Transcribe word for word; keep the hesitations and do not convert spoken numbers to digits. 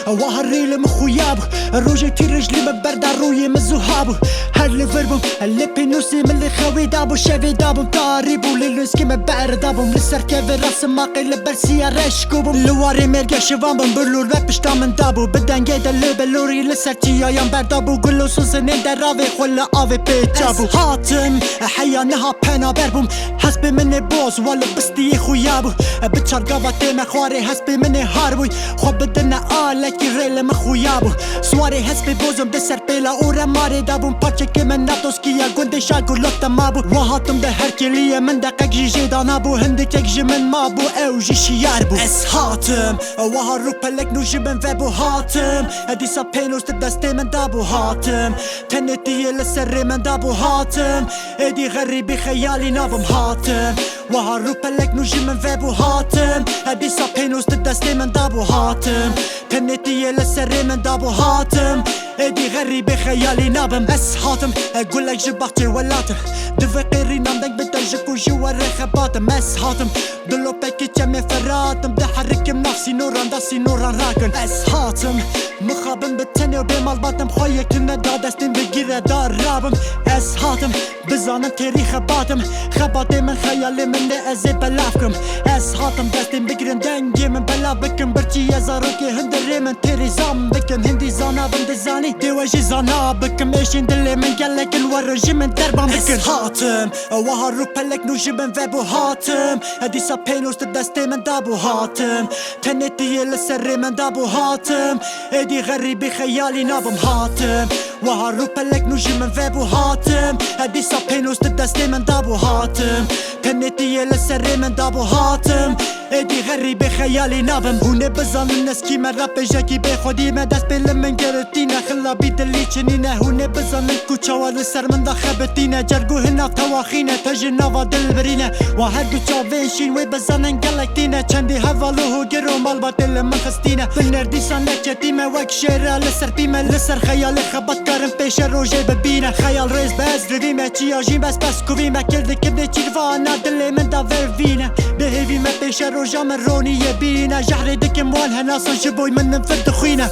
Ewa herî li min xuya bû. Rojê tîrij li min berda rûyê min zuha bû. Her li vir bûm, lê pênûsê min li xewê dabû, şevê dabûm, tarî bû, lê lûskê min berdabûm, li ser kevira simaqê li ber siya reşkû bûm. Li warê mêrge şivan bûm, bilûr ve pişta min dabû, bi dengê de lê bilûrî li ser çiyayan berdabû, gul û sisinên deravê xwe li avê pê çabû. Ez hatim, heya niha penaber bûm, hespê min ê boz, wa li bistiyê xuya bû, bi çar gava tême xwarê hespê min ê har bûy, xwe bidine alekî rê li min xuya bû. Siwarê hespê bozim di ser pêla û remarê de bûm. Parçekê min natoskiya gundê şagulot de mabû. Wa hatim de her kêliyê min deqek jî jê danabû. Hindikek ji min mabû, ew jî şiyar bû. Ez hatim, waha rûpelek nû ji min vebû hatim. E dîsa pênûs di destê min dabû hatim. Tenê tiyê li serê min dabû hatim. Êdî xerîbî xeyalî nabim hatim. Waha rûpelek nû ji min vebû hatim. E dîsa pênûs di destê min dabû hatim. Tenê tiyê li serê min dabû hatim. Êdî xerîbê xeyalî nabim. Ez hatim, e gulek ji baxçê welatim. Divê qêrînan deng bide ji ku ji we re xebatim. Ez hatim, dilopekî çemê feratim. Diherikim nav sînoran da sînoran rakin. Ez hatim, mixabin bi tenê û bê malbatim. Xwe yek tune da destên bigire da rabim. Ez hatim, bizanin têrî xebatim. Xebatê min xeyalê min ê ez ê belav kim. Ez hatim destên bigirin, dengê min belav bikim. Birçî ye zarokê hundirê min têrî zam bikin. Hindî zana bin dizanî, dê we jî zana bikim. Êşên dilê min gelekin, we re ji min derban bikin. Ez hatim, waha rûpelek nû ji min vebû hatim. E dîsa pênûs di destê min dabû hatim. Tenê tiyê li serê min dabû hatim. Êdî xerîbî xeyalî nabim hatim. Waha rûpelek nû ji min vebû hatim. E dîsa pênûs di destê min dabû hatim. Tenê tiyê li serê min dabû hatim. Êdî xerîbê xeyalî nabim. Hûn ê bizanin ez kî me, rapêjekî bê xwedî me. Dest pê li min girtîne, xilabî dilî çinîne. Hûn ê bizanin ku çawa li ser min da xebitîne. Cerg û hinav tewaxîne, te ji nava dil birîne. Wa her du çavên şîn wê bizanin gelek tîne. Çendî heval û hogir û malbatê li min xistîne. Bi nerdîsa neketîme wek şêra li ser pîme. Li ser xeyalê xebat karin pêşe rojê bibîne. Xeyal rêz bez rivîme, çiya jî bes bes kuvîme. Kil dikirde çîrvana dilê min da vevîne. Bêhêvî me pêşe roja min ronî ye bîne. Jehrê dikim wan henasan ji boy min nifir dixwîne.